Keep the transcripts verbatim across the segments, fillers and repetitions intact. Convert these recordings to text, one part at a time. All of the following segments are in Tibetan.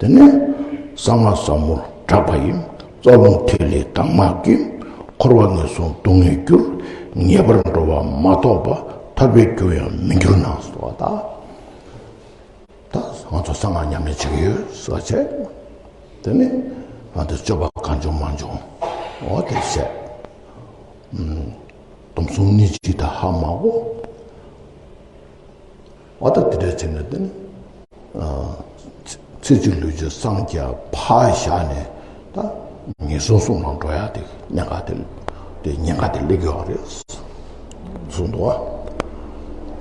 དེ་ནས་གསང་སྔགས་ཟབ་མོར་གྲགས་པ་ཡིན། རྩ་རླུང་ཐིག་ལེའི་དྭངས་མ་གིས། འཁོར་བ་ངན་སོང་སྡུག་བསྔལ་གྱུར། ངེས་པར་འགྲོ་བ་མ་གཏོགས་པ། ཐར་པའི་རྒྱུ་ཡང་མི་འགྱུར་ན། ཟེར་བ་དང་། ད་ང་ཚོ་གསང་སྔགས་ཉམས་ལེན་བྱེད་ཀྱི་ཡོད་ཟེར་བྱས། དེ་ནས་ང་ཚོ་སྤྱོད་པ་གང་བྱུང་མང་བྱུང་འོ་དེ་བྱས། ཨུམ། སྡོམ་གསུམ་གནད་གཅིག་དང་ཧ་མ་གོ། འོ་ད་དེ་འདྲ་བྱས་ནས་དེ་ནས། ཨ། ཚེ་གཅིག་ལུས་ཀྱི་སངས་རྒྱས་ཕར་བཞག་ནས་ད་ངན་སོང་གསུམ་ལ་འགྲོ་ཡ་དེ་གནད་འགག་དེ་དེ་ཉེན་ཁ་དེ་སླེབས་ཡོད་རེད། གསུངས་འདུག་བ།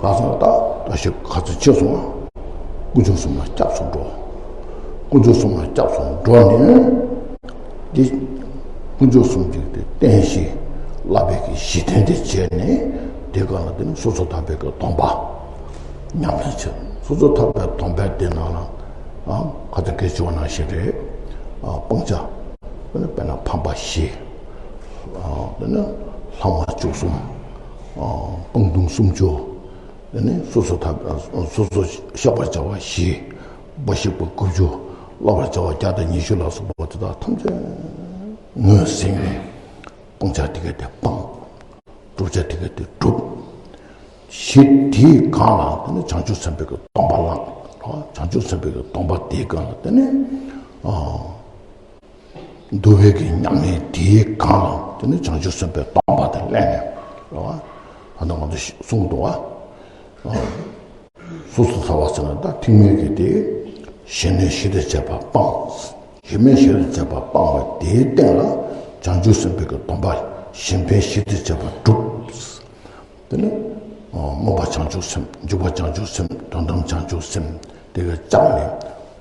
ག་ཟེར་ན་ད་ད་ཞིག་ག་ཚོད་ཆེ་སོང་བ། དཀོན་མཆོག་གསུམ་ལ་སྐྱབས་སུ་འགྲོ། དཀོན་མཆོག་གསུམ་ལ་སྐྱབས་སུ་འགྲོ་ནས། འདི་དཀོན་མཆོག་གསུམ་གྱི་དེ་རྟེན་གཞི་བསླབ་པའི་གི་གཞི་རྟེན་དེ་བྱས་ནས། དེ་ག་ལ་དེ་ནི་སོ་སོར་ཐར་པའི་གི་སྡོམ་པ་ཉམས་ལེན་བྱེད། སོ་སོར་ཐར་པའི་སྡོམ་པའི་དེ་ནང་ལ་ཨ་ག་ཚོད་སྐད་ཆ་བ་ནང་བཞིན་རེད། ཨ་སྤང་བྱ། དེ་ནི་དཔེར་ན་ཕམ་པ་བཞི། ཨ་དེ་ནི་ལྷག་མ་བཅུ་གསུམ། ཨ་སྤང་ལྟུང་སུམ་ཅུ། དེ་ནས་སོ་སོ་ཐབས་སོ་སོ་བཤགས་པར་བྱ་བ་བཞི། འབའ་ཞིག་པ་དགུ་བཅུ། བསླབ་པར་བྱ་བ་བརྒྱ་དང་ཉི་ཤུ་ལ་སོགས་པ་དེ་དག་ཐམས་ཅད་ངོས་ཟིན་ནས་སྤང་བྱ་དེ་ག་དེ་སྤང་། བསྒྲུབ་བྱ་དེ་ག་དེ་བསྒྲུབ། གཞི་དེའི་སྒང་ལ་དེ་ནས་བྱང་ཆུབ་སེམས་དཔའི་གི་སྡོམ་པ་བླངས། བྱང་ཆུབ་སེམས་དཔའི་གི་སྡོམ་པ་དེའི་སྒང་ལ་དེ་ནས་ཨ། འདུལ་བའི་གི་ཉམས་ལེན་དེའི་སྒང་ལ་དེ་ནི་བྱང་ཆུབ་སེམས་དཔའི་སྡོམ་པ་དེ་ལེན་ནས་རེད་བ། ད་ལྟ་ང་ཚོ་གསུངས་འདུག་བ། སོ་སོར་ཐར་པ་ཟེར་ན་ད་ཐེག་དམན་གྱི་དེ་ཞི་གནས་ཞི་བདེ་བྱེད་པ་སྤང་། ཞི་གནས་ཞི་བདེ་བྱེད་པ་སྤངས་པ་དེའི་སྟེང་ལ་བྱང་ཆུབ་སེམས་དཔའི་གི་སྡོམ་པ་ཞི་བདེ་ཞི་བདེ་བྱེད་པ་བསྒྲུབ། དེ་ནི་མངོན་པ་བྱང་ཆུབ་སེམས། འཇུག་པ་བྱང་ཆུབ་སེམས། དོན་དམ་བྱང་ཆུབ་སེམས་དེ་ག་བཅངས་ནས་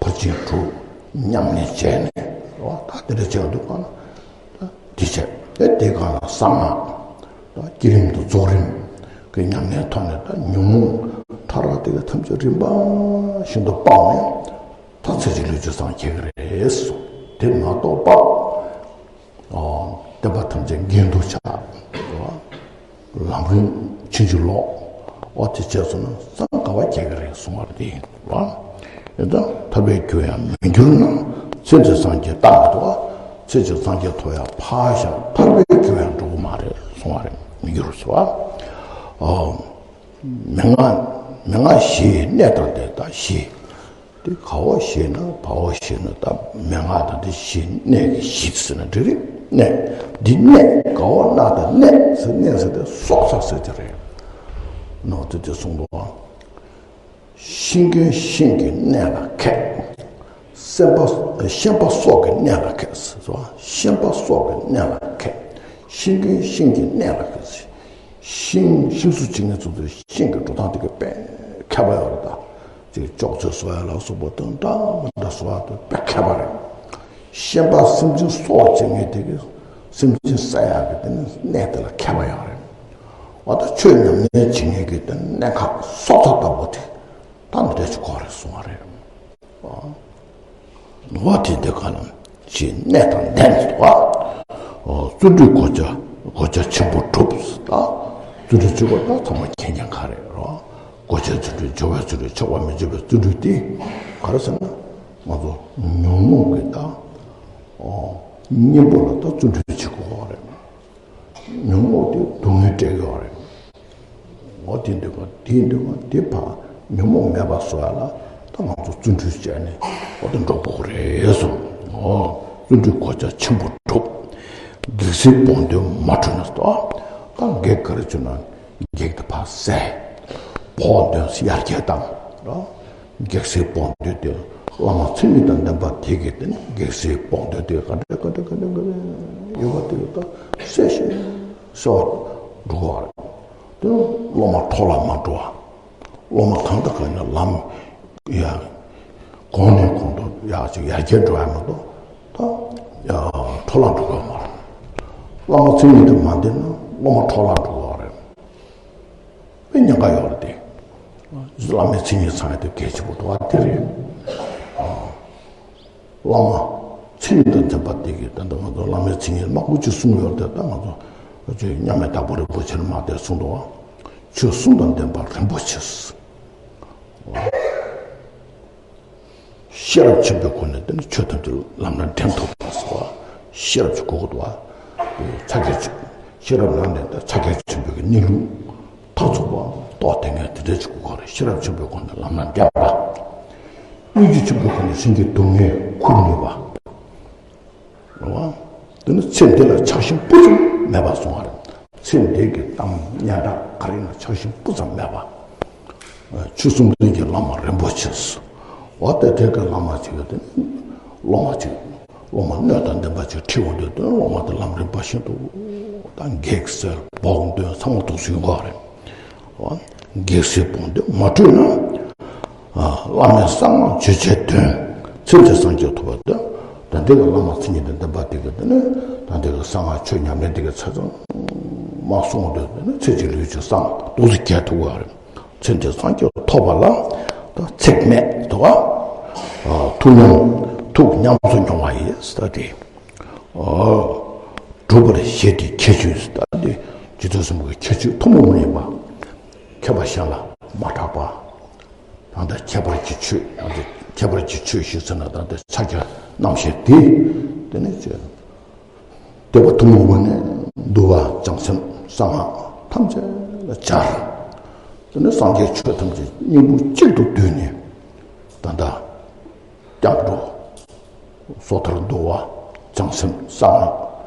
ཕར་ཕྱིན་དྲུག་ཉམས་ལེན་བྱས་ནས་རེད་བ། ད་དེ་འདྲ་བྱས་འདུག་ག་ན་ད་དེ་བྱས་ཏེ་དེ་ག་ལ་གསང་སྔགས་ད་བསྐྱེད་རིམ་དང་རྫོགས་རིམ་གྱི་ཉམས་ལེན་ཐོག་ནས་ད་ཉོན་མོངས་ཕྲ་རགས་དེ་ག་ཐམས་ཅད་རིམ་པ་བཞིན་དུ་སྤངས་ནས་ད་ཚེ་གཅིག་ལུས་ཀྱི་སངས་རྒྱས་ཀྱི་རེད་གསུངས། དེ་མ་གཏོགས་པ། བསྟན་པ་ཐམས་ཅད་འགལ་དུ་ཆགས། ལམ་རིམ་ཕྱིན་ཅི་ལོག་འོ་དེ་བྱས་སོང་ན་སངས་རྒྱས་པ་སྐྱེ་གི་རེད་གསུང་བ་རེད་དེ། ཡིན་ཙང་ཐར་པའི་རྒྱུ་ཡང་མི་འགྱུར་ན། ཚེ་འདིར་སངས་རྒྱས་རྟག་མི་ཐོབ་པ། ཚེ་གཅིག་སངས་རྒྱས་ཐོབ་ཡང་ཕར་བཞག་ཐར་པའི་རྒྱུ་ཡང་འགྲོ་གི་མ་རེད་གསུང་བ་རེད། མི་འགྱུར་ཟེར་བ། མན་ངག་མན་ངག་བཞིའི་གནད་དང་ལྡན་ད་བཞི། དེ་ག་བ་ཞེ་ན་བ་བ་ཞེ་ན་ད་མན་ངག་དང་དེ་བཞི་གནད་ཀྱི་བཞི་ཟེར་ན་འགྲིག་རེད། གནད་འདི་གནད་ག་བ་ན་ད་གནད་ཟེར་གནད་ཟེར་དེ་སྲོག་རྩ་ཟེར་གྱི་རེད། ནོ་དེ་དེ་གསུངས་འདུག་ཨང་། ཤིང་ཀུན་ཤིང་གི་གནད་ལ་མཁས། སེམས་པ་ཤན་པ་སྲོག་གི་གནད་ལ་མཁས་ཟེར་བ། ཤན་པ་སྲོག་གི་གནད་ལ་མཁས། ཤིང་ཀུན་ཤིང་གི་གནད་ལ་མཁས། ཤིང་ཤིང་སུ་ཅི་ངེས་ཚོ་ཚོ་ཤིང་གི་འགྲོ་སྟངས་དེ་ག་དཔེ་མཁས་པ་ཡོད་རེད་ད། ཅིག་ཅོག་ཙེ་བཟོ་ཡ་ལ་སོགས་པ་དང་འདྲ་མི་འདྲ་བཟོ་ཡ་དེ་དཔེ་མཁས་པ་རེད། ཤན་པ་སེམས་ཅན་སྲོག་བཅད་མཁན་དེ་གི་སེམས་ཅན་བསད་ཡ་གི་དེ་ནི་གནད་དེ་ལ་མཁས་པ་ཡོད་རེད། འོ་ད་ཆོས་ཉམས་ལེན་བྱེད་མཁན་གི་དེ་གནད་ཁག་སྲོག་རྩ་ལྟ་བུ་དེ་ད་འདི་འདྲ་ཅིག་གོ་རེད་གསུང་བ་རེད། ནོར་བ་དེ་འདི་ག་ལ་ཅི་གནད་དང་ལྡན་འདུག་བ། བརྩོན་འགྲུས་གོ་ཆ་གོ་ཆ་ཆེན་པོ་གྲུབ་ཟེར་ད། བརྩོན་འགྲུས་བྱེད་དགོས་ད་ཚང་མ་མཁྱེན་མཁྱེན་ག་རེད་རོ། གོ་ཆའི་བརྩོན་འགྲུས་སྦྱོར་བའི་བརྩོན་འགྲུས་ཆགས་པ་མི་བྱེད་པའི་བརྩོན་འགྲུས་དེ་ག་རེ་ཟེར་ན། ང་ཚོ་ཉོན་མོངས་ཀྱི་ད་གཉེན་པོ་ལ་ད་བརྩོན་འགྲུས་བྱེད་དགོས་རེད། ཉོན་མོངས་དེ་སྡུག་བསྔལ་སྤྲད་ཡོད་རེད། འོ་དེ་འདོད་པ་དེ་འདོད་པ་དེ་ཕར་ཉོན་མོངས་མེད་པ་བཟོ་ཡ་ལ་ད་ང་ཚོ་བརྩོན་འགྲུས་བྱས་ནས་འོ་དེ་འགྲོ་དགོས་རེད་གསུངས། འོ་བརྩོན་འགྲུས་གོ་ཆ་ཆེན་པོ་གྲུབ། གེགས་སེལ་བོགས་འདོན་མ་འཁྲུལ་ན་ཟེར། ད་གེགས་ག་རེ་བྱུང་ན་གེགས་དེ་ཕར་སེལ། བོགས་འདོན་ཡར་རྒྱས་བཏང་། གེགས་སེལ་བོགས་འདོན་དེ་བླ་མ་མཚན་ཉིད་དང་ལྡན་པ་དེ་གིས་དེ་ནི་གེགས་སེལ་བོགས་འདོན་དེ་ག་འདྲ་ག་འདྲ་ག་འདྲ་ག་འདྲ་ཡོད་པ་དེ་ད་སེལ་ཞིང་སེལ་བར་འགྲོ་བ་རེད། དེ་ནི་སློབ་མ་འཕྲོ་བརླག་མ་འགྲོ་བ། སློབ་མ་གང་དང་གང་ཡིན་ན་ལམ་ཡ་གོང་ནས་གོང་དུ་ཡར་ཅིག་ཡར་རྒྱས་འགྲོ་ཡ་མ་གཏོགས་ད་ཡ་འཕྲོ་བརླག་འགྲོ་གི་མ་རེད། བླ་མ་མཚན་ཉིད་དུ་མ་ལྡན་ན་སློབ་མ་འཕྲོ་བརླག་འགྲོ་གི་རེད། དཔེ་ཉེན་ཁ་ཡོད་རེད་དེ། བླ་མའི་མཚན་ཉིད་ཚང་ཡ་དེ་གལ་ཆེན་པོ་འདུག་ཨ་དེ་རེད། བླ་མ་མཚན་ཉིད་དང་ལྡན་པ་དེ་གིས་ད་ལྟ་ང་ཚོ་བླ་མའི་མཚན་ཉིད་མང་པོ་ཅིག་གསུངས་ཡོད་རེད་དེ་ད་ང་ཚོ་ཅིག་མཉམ་མེད་དྭགས་པོ་རིན་པོ་ཆེ་ནས་མར་དེ་གསུངས་འདུག་ཨ། ཆོས་གསུམ་དང་ལྡན་པ་རིན་པོ་ཆེ། ཤེས་རབ་ཆེན་པོའི་སྒོ་ནས་དེ་ནི་ཆོས་ཐམས་ཅད་ལམ་སྣ་འདྲེན་ཐུབ་པ་ཟེར་བ། ཤེས་རབ་ཀྱི་སྒོ་དགོས་འདུག་བ། ཕྱག་རྒྱ་ཆེ། ཤེས་རབ་ནང་ནས་ད་ཕྱག་རྒྱ་ཆེན་པོའི་གི་གནས་ལུགས་མཐར་ཐུག་པ་རྟོགས་ཐུབ་མཁན་དེ་འདྲ་ཅིག་དགོས་ཀྱི་རེད། ཤེས་རབ་ཆེན་པོའི་སྒོ་ནས་ལམ་སྣ་འདྲེན་པ། སྙིང་རྗེ་ཆེན་པོའི་སྒོ་ནས་སེམས་ཀྱི་སྡུག་བསྔལ་ཁུར་ནུས་པ། རེད་བ། དེ་ནི་ཚེ་འདི་ལ་ཆགས་ཞེན་སྤུ་ཙམ་མེད་པ་སོང་བ་རེད། ཚེ་འདི་གི་གཏམ་སྙན་གྲགས་ག་རེ་ཡིན་ན་ཆགས་ཞེན་སྤུ་ཙམ་མེད་པ། ཆོས་གསུམ་ལྡན་གྱི་བླ་མ་རིན་པོ་ཆེ། འོ་དེ་འདྲའི་གི་བླ་མ་ཅིག་ཡོད་དེ་ནི། སློབ་མ་ཅིག་སློབ་མ་སྣོད་དང་ལྡན་པ་ཅིག་ཁྲིད་འོང་དུས་དེ་ནི་སློབ་མ་དེ་ལམ་རིམ་པ་བཞིན་དུ། ད་གེགས་སེལ་བོགས་འདོན་ཚང་མ་འདུག་སེ་ཡོང་གི་རེད། གེགས་སེལ་བོགས་འདོན་མ་འཕྲོད་ན། བླ་མའི་གསང་སྔགས་བརྗོད་བྱའི་དོན། ཚེ་འདིར་སངས་རྒྱས་ཐོབ་པ་དེ། ད་འདི་གི་བླ་མ་མཚན་ཉིད་དང་ལྡན་པ་དེ་གི་དེ་ནི། ད་འདི་གི་གསང་སྔགས་ཆོས་ཉམས་ལེན་དེ་གི་ཚེ་ཚང་མ་སོང་དུས་དེ་ནི་ཚེ་གཅིག་ལུས་གཅིག་སངས་འདུག་སེ་རྒྱས་ཐུབ་པ་རེད། ཚེ་འདིར་སངས་རྒྱས་ཐོབ་པ་ལ། ད་ཚེགས་མེད་དུ་བ། ཐུགས་ཉམས། ཐུགས་ཉམས་སུ་མྱོང་བ་ཡིས་ད་དེ། སྒྲུབ་པར་བཞེད་དེ་ཁྱད་ཆོས་སུ་ལྟ་སྟེ། རྗེ་བཙུན་སྲིན་པོ་གི་ཁྱད་ཆོས་ཐུན་མོང་མ་ཡིན་པ། མཁས་པ་གཞན་ལ་མ་གྲགས་པ། ད་ལྟ་ཁྱད་པར་གྱི་ཆོས། ད་ལྟ་ཁྱད་པར་གྱི་ཆོས་ཞེས་ཟེར་ན་ད་ལྟ་ཕྱག་རྒྱ་རྣམ་བཤད་དེ། དེ་ནས་ཅི། སྡེ་པ་ཐུན་མོང་མ་ནས་འདུལ་བ་བྱང་སེམས་གསང་སྔགས་ཐམས་ཅད་ལ་སྦྱར། དེ་ནས་སངས་རྒྱས་ཆོས་ཐམས་ཅད་སྙིང་པོ་གཅིག་ཏུ་བསྡུས་ནས། ད་ལྟ། སྐྱབས་འགྲོ། སོ་ཐར་འདུལ་བ། བྱང་སེམས་གསང་སྔགས།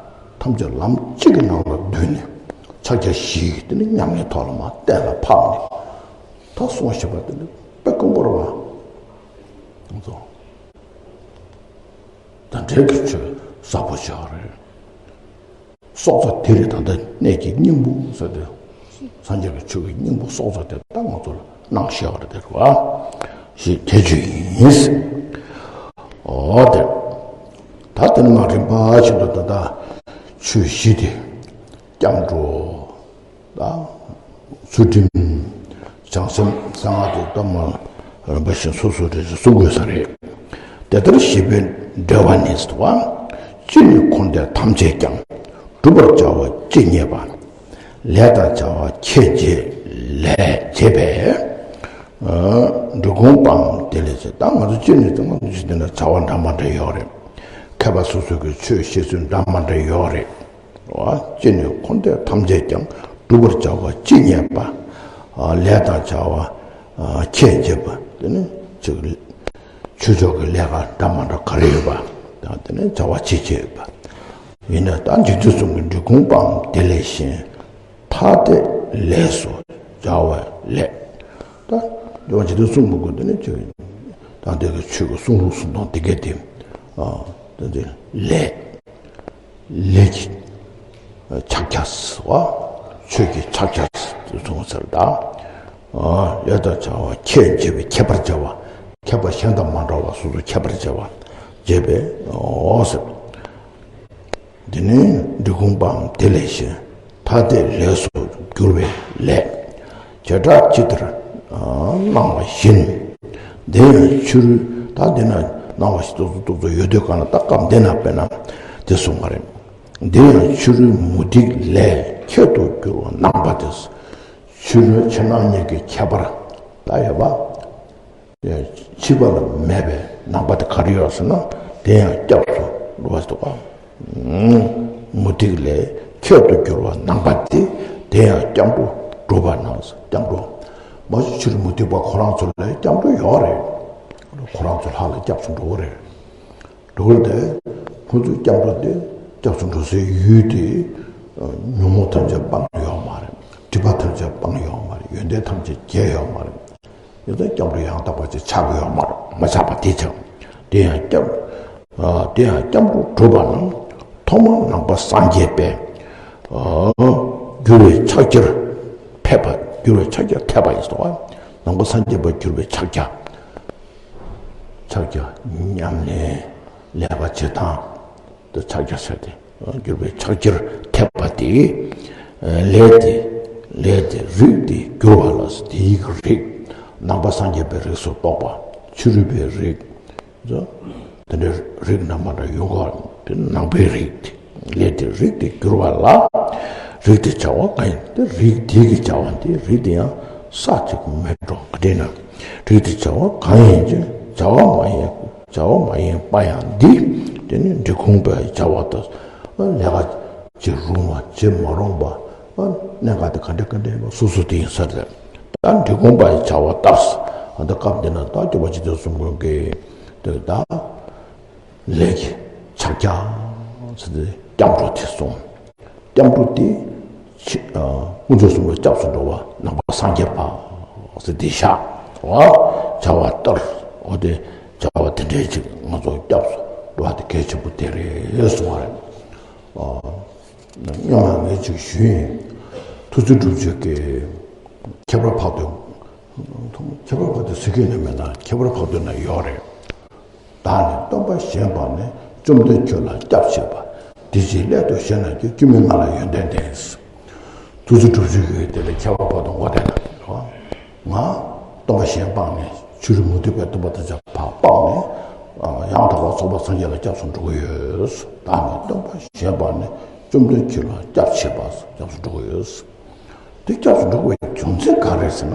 ཐམས་ཅད་ལམ་གཅིག་གི་ནང་ལ་བསྡུས་ནས། ཕྱག་རྒྱ་བཞི་ཡི་དེ་ནི་ཉམས་ལེན་ཐོག་ལ་མ་གཏན་ལ་ཕབ་ནས། ད་གསུངས་བཞིན་པ་དེ་ནི་དཔེ་དཀོན་པོ་རེད་བ། ད་འདྲའི་གི་ཆོས་ཟབ་པོ་ཆགས་རེད། སྲོག་རྩ་དེ་རེད། ད་ལྟ་གནད་ཀྱི་སྙིང་པོ་ཟེར་ཏེ། སངས་རྒྱས་ཀྱི་ཆོས་ཀྱི་སྙིང་པོ་སྲོག་རྩ་དེ་ད་ང་ཚོ་ལ་གནང་བཞག་པ་རེད་དེ་རེད་བ། ཞེས་དེ་ཆོས་ཡིན། འོ་དེ། ད་དེ་ནི་མ་རིམ་པ་བཞིན་དུ་ད་ལྟ་ཆོས་བཞི་དེ། སྐྱབས་འགྲོ། ད། ཚུལ་ཁྲིམས། བྱང་སེམས་གསང་སྔགས་དེ་ལྟ་མ་རིམ་པ་བཞིན་སོ་སོ་རེ་རེ་གསུང་དགོས་ས་རེད། དེ་ལྟར་བཞི་པའི་འགྲེལ་པ་ནི་ཟེར་བ། སྤྱིར་ནི་འཁོར་འདས་ཐམས་ཅད་ཀྱང་། བསྒྲུབ་པར་བྱ་བ་ཇི་སྙེད་པ། ལས་དང་བྱ་བ་ཁྱད་འབྱེད་ལས་བྱས་པས། འབྲི་གུང་པའམ་དེ་ལས་བྱས། ད་ང་ཚོ་སྤྱིར་ནི་ད་ང་ཚོ་ཇི་ལྟར་ན་བྱ་བ་འདྲ་མ་འདྲ་ཡོད་རེད། མཁས་པ་སོ་སོ་གི་ཆོས་བཤད་ཚུལ་འདྲ་མ་འདྲ་ཡོད་རེད། བ། སྤྱིར་ནི་འཁོར་འདས་ཐམས་ཅད་ཀྱང་། བསྒྲུབ་པར་བྱ་བ་ཇི་སྙེད་པ། ལས་དང་བྱ་བ་ཁྱད་འབྱེད་པ། དེ་ནི་ཅིག་ཆོས་ཕྱོགས་ཀྱི་ལས་ཀ་འདྲ་མ་འདྲ་ག་རེ་ཡོད་པ། དང་དེ་ནི་བྱ་བ་ཇི་སྙེད་པ། ཡིན་ན་ད་རྗེ་བཙུན་གསུམ་གྱི་འབྲི་གུང་པའམ་དེ་ལས་གཞན། ཐ་དད་ལས་སུ་སྦྱར་བ་ལས། ད་འདི་བ་རྗེ་བཙུན་གསུམ་གྱི་སྐོར་དེ་ནི་ཅིག་ད་འདི་གི་ཆོས་ཀྱི་གསུང་ལུགས་གསུང་སྟངས་དེ་གས་དེ། ད་འདི་ལས། ལས་ཀྱི་ཕྱག་རྒྱ་ཟེར་བ། ཆོས་ཀྱི་ཕྱག་རྒྱ་ཟེར་གསུངས་ཟེར་ད། ལས་དང་བྱ་བ་ཁྱད་འབྱེད་པའི་ཁྱད་པར་འབྱེད་པ། མཁས་པ་གཞན་དང་མ་འདྲ་བ་སོ་སོ་ཁྱད་པར་འབྱེད་པ། འབྱེད་པའི་འོ་ཟེར། འདི་ནི་འབྲི་གུང་པའམ་དེ་ལས་གཞན། ཐ་དད་ལས་སུ་བསྒྱུར་བའི་ལས། བྱེ་བྲག་ཇི་ལྟར་སྣང་བ་བཞིན། འདི་ཡང་ཕྱི་རོལ། ད་འདི་ན་སྣང་བ་བཞིན་ཏོག་ཙམ་ཏོག་ཙམ་ཡོད་དུས་གང་ལ་ད་སྐབས་འདི་ན་དཔེར་ན་དེ་གསུངས་པ་རེད། འདི་ཡང་ཕྱི་རོལ་མུ་སྟེགས་ལས་ཁྱད་དུ་གྱུར་པ་སྣང་བ་སྟེ། ཕྱི་རོལ་ཕྱི་ནང་གཉིས་ཀྱི་ཁྱད་པར་ད་ཡོད་པ། ཕྱི་པ་ལ་མེད་པའི་སྣང་བ་དེ་ག་རེ་ཡོད་ཟེར་ན། དེ་ཡང་སྐྱབས་སུ་འགྲོ་བ་འདུག་ག། མུ་སྟེགས་ལས་ཁྱད་དུ་གྱུར་པ་སྣང་བ་དེ། དེ་ཡང་སྐྱབས་འགྲོ་སྒྲུབ་པ་ན་སྐྱབས་འགྲོ། མ་གཞི་ཕྱིར་མུ་སྟེགས་པ་ཁོ་རང་ཚོ་ལ་སྐྱབས་འགྲོ་ཡོད་རེད། ཁོ་རང་ཚོ་ལྷ་ལ་སྐྱབས་སུ་འགྲོ་གི་རེད། འགྲོ་གི་རེད་དེ། ཁོ་ཚོའི་སྐྱབས་འགྲོ་དེ། སྐྱབས་སུ་འགྲོ་སའི་ཡུལ་དེ། ཉོན་མོངས་ཐམས་ཅད་སྤངས་ཡོད་མ་རེད། སྒྲིབ་པ་ཐམས་ཅད་སྤངས་ཡོད་མ་རེད། ཡོན་ཏན་ཐམས་ཅད་རྒྱས་ཡོད་མ་རེད། ཡོད་ཙང་སྐྱབས་འགྲོ་ཡང་དག་པ་ཅིག་ཆགས་ཀྱི་ཡོད་མ་རེད། མ་ཆགས་པ་དེ་ཆགས། དེ་ཡང་སྐྱབས། ཨ། དེ་ཡང་སྐྱབས་འགྲོ་སྒྲུབ་པ་ན། ཐོག་མར་ནང་པ་སངས་རྒྱས་པས། ཨ། བསྒྱུར་བའི་ཕྱག་རྒྱར་ཕེབས་པ། བསྒྱུར་བའི་ཕྱག་རྒྱར་ཐེབས་པ་ཡིན་ཟེར་བ། ནང་པ་སངས་རྒྱས་པ་བསྒྱུར་བའི་ཕྱག་རྒྱ། ཕྱག་རྒྱ་ཉམས་ལེན་ལས་ཀ་བྱེད་སྟངས་དེ་ཕྱག་རྒྱ་ཟེར་ཏེ། བསྒྱུར་བའི་ཕྱག་རྒྱར་ཐེབས་པ་དེ། ལས་དེ། ལས་དེ་རིགས་དེ་བསྒྱུར་བ་ལ། དེའི་རིགས། ནང་པ་སངས་རྒྱས་པའི་རིགས་སུ་གཏོགས་པ། ཕྱི་རོལ་པའི་རིགས། དེ་འདྲའི་རིགས་རྣམ་པ་འདྲ་ཡོང་གི་རེད། དེ་ནང་པའི་རིགས་དེ། ལས་དེ་རིགས་དེ་བསྒྱུར་བ་ལ། རིགས་དེ་བྱ་བ་གང་ཡིན། དེ་རིགས་དེ་གི་བྱ་བ་དེ། རིགས་དེ་ཡང་ས་གཅིག་མེད་འགྲོ་ག་དེ་ན། རིགས་དེ་བྱ་བ་གང་ཡིན་ཅིག་བྱ་བ་མ་ཡིན། བྱ་བ་མ་ཡིན་པ་ཡང་འདི། དེ་ནི་འབྲི་གུང་པའི་བྱ་བ་དང་། ལས་ཀ་བྱེད་རུང་བ་བྱེད་མ་རུང་བ། གནད་འགག་དེ་ག་འདྲ་ག་འདྲ་ཡིན་པ་སོ་སོ་དེ་ཡིན་ས་རེད། ད་འབྲི་གུང་པའི་བྱ་བ་ལྟར། ད་སྐབས་འདི་ན་ད་སྐྱོབ་པ་འཇིག་རྟེན་གསུམ་མགོན་གྱི་དེ་ད་ལས་ཀྱི་ཕྱག་རྒྱ་ཟེར་ཏེ་སྐྱབས་འགྲོ་དེ་གསུངས། སྐྱབས་འགྲོ་དེ་ཕྱི་ཨ་དཀོན་མཆོག་གསུམ་ལ་སྐྱབས་སུ་འགྲོ་བ་ནང་པ་སངས་རྒྱས་པ་ཟེར་དེ་བཞག་བ། བྱ་བ་ལྟར། འོ་དེ་བྱ་བ་དེ་འདྲའི་ཅིག་ང་ཚོ་སྐྱབས་སུ་འགྲོ་བ་དེ་གལ་ཆེན་པོ་དེ་རེད་གསུང་བ་རེད། ཨ། སྔོན་མ་ངས་ཅིག་ཞུས་ཡིན། ཐུགས་རྗེ་སྒྲུབ་མཆོད་ཀྱི་ཁྱད་པར་འཕགས་བསྟོད། ཁྱད་པར་འཕགས་བསྟོད་ཟེར་གྱི་ནི་མེད་ན་ཁྱད་པར་འཕགས་བསྟོད་ན་ཡོད་རེད། བདག་ནི་སྟོན་པ་གཞན་དག་ནི། བཅོམ་ལྡན་ཁྱོད་ལ་སྐྱབས་བྱེད་པ། དེ་ཕྱིར་སླད་དུ་གཞན་ན་སྐྱོབ། སྐྱོན་མེད་ང་ལ་ཡོན་ཏན་ལྡན། ཐུགས་རྗེ་སྒྲུབ་མཆོད་ཀྱི་དེ་ལ་ཁྱད་པར་འཕགས་བསྟོད་མགོ་བསྟན་ན། ང་སྟོན་པ་གཞན་སྤངས་ནས་ཕྱི་རོལ་མུ་སྟེགས་པའི་སྟོན་པ་དང་བཅས་པ་སྤངས་ནས། ཡང་དག་པར་རྫོགས་པའི་སངས་རྒྱས་ལ་སྐྱབས་སུ་འགྲོ་གི་ཡོད། བདག་ནི་སྟོན་པ་གཞན་སྤངས་ནས། བཅོམ་ལྡན་ཁྱོད་ལ་སྐྱབས་བྱེད་པ། སྐྱབས་སུ་འགྲོ་གི་ཡོད། དེ་སྐྱབས་སུ་འགྲོ་དགོས་པའི་རྒྱུ་མཚན་ག་རེ་ཟེར་ན།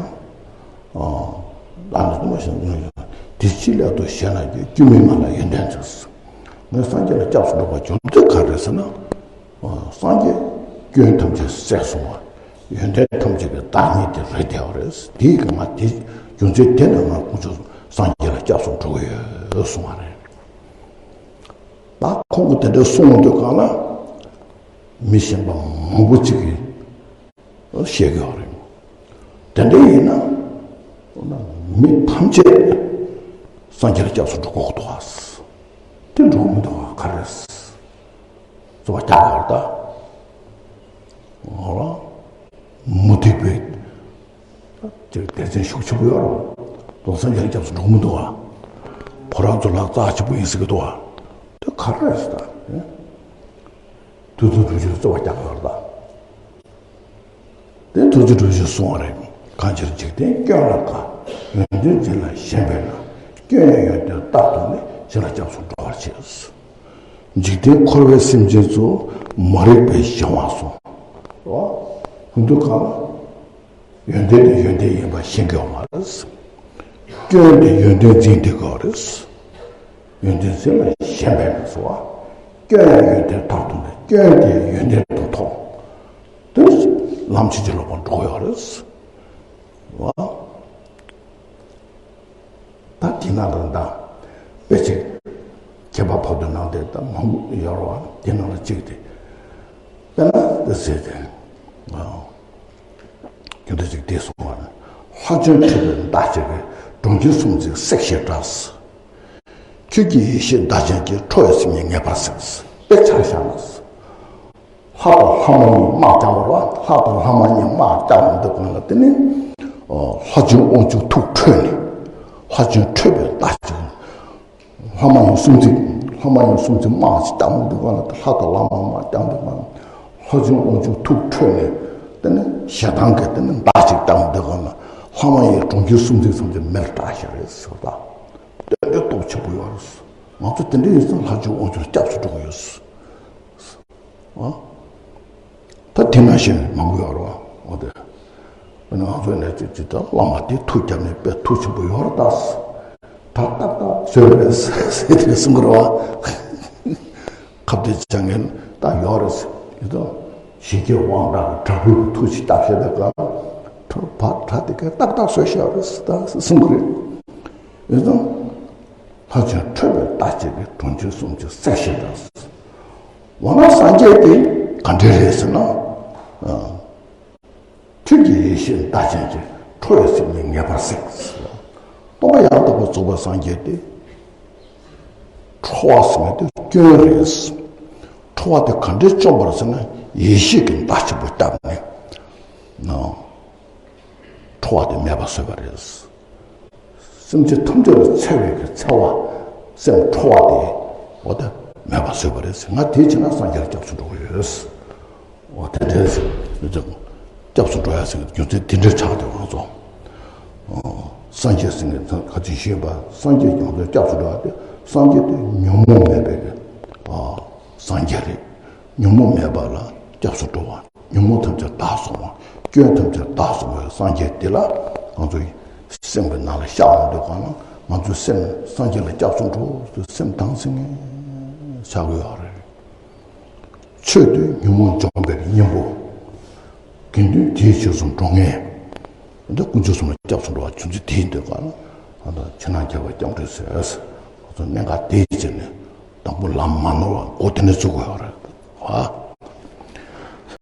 ཨ། བདག་ནི་སྟོན་པ་གཞན་སྤངས་ནས། དེ་ཕྱིར་སླད་དུ་གཞན་ན་སྐྱོབ། སྐྱོན་མེད་ང་ལ་ཡོན་ཏན་ལྡན། ངས་སངས་རྒྱས་ལ་སྐྱབས་སུ་འགྲོ་དགོས་པའི་རྒྱུ་མཚན་ག་རེ་ཟེར་ན། ཨ། སངས་རྒྱས་སྐྱོན་ཐམས་ཅད་བསལ་སོང་བ། ཡོན་ཏན་ཐམས་ཅད་ཀྱི་བདག་ཉིད་དེ་རེད་བསྡད་པ་རེད། དེའི་གི་ང་དེ་རྒྱུ་མཚན་དེ་ནས་ང་དཀོན་མཆོག་སངས་རྒྱས་ལ་སྐྱབས་སུ་འགྲོ་གི་ཡོད་གསུང་བ་རེད། ད་ཁོང་གིས་དེ་འདྲ་གསུངས་དུས་གང་ལ། མི་གཞན་པ་མང་པོ་ཅིག་གིས་བཤད་ཀྱི་ཡོད་རེད། དེ་འདྲ་ཡིན་ན། མི་ཐམས་ཅད་སངས་རྒྱས་ལ་སྐྱབས་སུ་འགྲོ་དགོས་འདུག་ག། དེ་འགྲོ་མི་འདུག་ག། ག་རེ་རྩོད་པ་རྒྱག་གི་ཡོད་ད། ང་ལ་མུ་སྟེགས་པའི་ཅིག་སྡེ་ཚན་ཤུགས་ཆེན་པོ་ཡོད་རེད། དོན་སངས་རྒྱས་ལ་སྐྱབས་སུ་འགྲོ་མི་འདུག་ག། ཁོ་རང་ཚོ་ལག་རྩལ་ཆེན་པོ་ཡིན་ཟེར་གྱི་འདུག་ག། དེ་ག་རེ་རེད་ད། དེ་ཐུགས་རྗེ་སྒྲུབ་མཆོད་རྩོད་པ་རྒྱག་གི་ཡོད་རེད་ད། དེ་ཐུགས་རྗེ་སྒྲུབ་མཆོད་གསུང་བ་རེད། གང་ཕྱིར་འཇིག་རྟེན་སྐྱོན་ལ་དགའ། ཡོན་ཏན་འཛིན་ལ་ཞེན་པས་ན། སྐྱོན་ཡང་ཡོན་ཏན་ལྟར་མཐོང་ནས། གཞན་ལ་སྐྱབས་སུ་འགྲོ་བར་བྱེད། འཇིག་རྟེན་འཁོར་བའི་སེམས་ཅན་ཚོ། མ་རིག་པའི་གཞན་དབང་སོང་། འོ། ཧུན་དུ་གང་ལ། ཡོན་ཏན་དེ་ཡོན་ཏན་ཡིན་པ་ཤེས་དགོས་པ་རེད། སྐྱོན་དེ་ཡོན་ཏན་འཛིན་བསྡད་དགོས་པ་རེད། ཡོན་ཏན་འཛིན་ལ་ཞེན་པས་ན་ཟེར་བ། སྐྱོན་ཡང་ཡོན་ཏན་ལྟར་མཐོང་ནས། སྐྱོན་དེ་ཡོན་ཏན་དུ་མཐོང་། དེ་ལམ་ཕྱིན་ཅི་ལོག་པར་འགྲོ་གི་ཡོད་རེད། བ། ད་དེ་ནང་ལ་ད་དཔེ་ཅིག་ཁྱད་པར་འཕགས་བསྟོད་ནང་དེ་ད་མང་པོ་ཡོད་རེད་བ། དེ་ནང་ལ་གཅིག་དེ། དཔེར་ན་དེ་ཟེར་ཏེ། ཨ། རྒྱུ་མཚན་ཅིག་དེ་གསུངས་པ་ནི། ལྷ་ཆེན་ཁྲོས་པའི་མདའ་གཅིག་གིས། གྲོང་ཁྱེར་སུམ་བརྩེགས་བསྲེགས་ཞེས་གྲགས། ཁྱོད་ཀྱི་ཡེ་ཤེས་མདའ་ཅན་གྱིས། ཁྲོ་བའི་སེམས་ཉིད་ངེས་པར་སྲེག། དཔེ་ཆ་བཞག་ན། ལྷ་དང་ལྷ་མ་ཡིན་དམག་རྒྱག་པ་རེད་བ། ལྷ་དང་ལྷ་མ་ཡིན་དམག་རྒྱག་འདུག་གང་ལ་དེ་ནི། ལྷ་ཆེན་དབང་ཕྱུག་ཐུགས་ཁྲོས་ནས། ལྷ་ཆེན་ཁྲོས་པའི་མདའ་གཅིག་ལྷ་མ་ཡིན་སུམ་བརྩེགས། ལྷ་མ་ཡིན་སུམ་བརྩེགས་དམག་ཅིག་རྒྱག་འདུག་གང་ལ། ལྷ་དང་ལྷ་མ་དམག་རྒྱག་འདུག་གང་ལ། ལྷ་ཆེན་དབང་ཕྱུག་ཐུགས་ཁྲོས་ནས། དེ་ནི་ཞེ་སྡང་གིས་དེ་ནི་མདའ་ཅིག་རྒྱག་འདུག་གང་ལ། ལྷ་མ་ཡིན་གྲོང་ཁྱེར་སུམ་བརྩེགས་ཐམས་ཅད་མེར་སྲེག་བཞག་རེད་ཟེར་བ། དེ་འདྲའི་སྟོབས་ཆེན་པོ་ཡོད་རེད། ང་ཚོ་དེ་འདྲ་ཡིན་ཙང་ལྷ་ཆེན་དབང་ཕྱུག་ལ་སྐྱབས་སུ་འགྲོ་གི་ཡོད། ཨ། ད་དེ་ནང་བཞིན་མང་པོ་ཡོད་རེད་བ། འོ་དེ། ང་ཚོ་ནས་ཅིག་ཅིག་ད་བླ་མ་དེ་ཐུགས་བསྐྱབས་ནས་དཔེ་ཐུགས་ཆེན་པོ་ཡོད་རེད་ད། ད་ཏག་ཏག་བཟོས་རེད་ཟེར་ཏེ་གསུང་གི་རེད་བ། ཁ་བརྡ་བྱ་མཁན་ད་ཡོད་རེད་ཟེར་ཡོད་དོ། ཞི་རྒྱས་དབང་དྲག་གི་དྲག་པོའི་ཐུགས་ཀྱིས་བསྐྱབས་བྱས་པའི་སྐབས། ཁྲོ་བ་དྲག་དེ་ག་ཏག་ཏག་བཟོས་བཞག་རེད་ཟེར་ད་གསུང་གི་རེད། ཡོད་དོ། ལྷ་ཆེན་ཁྲོས་པའི་མདའ་གཅིག་གིས། གྲོང་ཁྱེར་སུམ་བརྩེགས་བསྲེགས་ཞེས་གྲགས། འོ་ན་སངས་རྒྱས་དེ་ག་འདྲ་རེད་ཟེར་ན། ཨ། ཁྱོད་ཀྱི་ཡེ་ཤེས་མདའ་ཅན་གྱིས། ཁྲོ་བའི་སེམས་ཉིད་ངེས་པར་སྲེག། སྟོན་པ་ཡང་དག་པར་རྫོགས་པའི་སངས་རྒྱས་དེ། ཁྲོ་བ་ཟེར་མཁན་དེ་སྐྱོན་རེད། ཁྲོ་བ་དེ་ག་འདྲས་བཅོམ་པར་ཟེར་ན། ཡེ་ཤེས་ཀྱི་མདའ་ཆེན་པོ་བརྒྱབ་ནས། ཨ། ཁྲོ་བ་དེ་མེད་པར་བཟོས་པ་རེད། སེམས་ཅན་ཐམས་ཅད་ལ་འཚེ་བའི་གི་འཚེ་བ། སེམས་ཁྲོ་བ་དེ། འོ་དེ་མེད་པར་བཟོས་པ་རེད། ང་དེ་བྱས་ན་སངས་རྒྱས་ལ་སྐྱབས་སུ་འགྲོ་གི་ཡོད། འོ་དེ་འདྲས་སྐྱབས་སུ་འགྲོ་ཡ་ཟེར་གྱི་རྒྱུ་མཚན་དེ་འདྲས་ཆགས་ཏེ་ང་ཚོ། ཨོ། སངས་རྒྱས་ཟེར་མཁན་ཁ་ཅིག་ཤེས་པ། སངས་རྒྱས་ཀྱང་ཚོ་སྐྱབས་སུ་འགྲོ་བ་དེ། སངས་རྒྱས་དེ་ཉོན་མོངས་མེད་པའི་གི། ཨ། སངས་རྒྱས་རེད། ཉོན་མོངས་མེད་པ་ལ་སྐྱབས་སུ་འགྲོ་བ། ཉོན་མོངས་ཐམས་ཅད་དག་སོང་བ། སྐྱོན་ཐམས་ཅད་དག་སོང་བའི་སངས་རྒྱས་དེ་ལ་ང་ཚོ་སེམས་ཀྱི་ནང་ལ་ཤར་འོང་དུས་གང་ན། ང་ཚོའི་སེམས་སངས་རྒྱས་ལ་སྐྱབས་སུ་འགྲོ་ཟེར་སེམས་དྭངས་སིང་ངེ་བྱ་དགོས་ཡོད་རེད། ཆོས་འདི་ཉོན་མོངས་འཇོམས་པའི་གཉེན་པོ། དགེ་འདུན་དེའི་རྗེས་སུ་འགྲོ་མཁན། འདི་དཀོན་མཆོག་གསུམ་ལ་སྐྱབས་སུ་འགྲོ་བ་ཆུ་འཛིན་དེའི་འདོད་པ་ལ། ཕྱི་ནང་རྒྱལ་བ་སྐྱབས་འགྲོའི་ཟས། ང་ཚོ་གནད་འགག་དེའི་རྗེས་ནས་དང་པོ་ལམ་མ་ནོར་བ་འགོ་དེ་ནས་བཙུགས་དགོས་ཡོད་རེད་བ།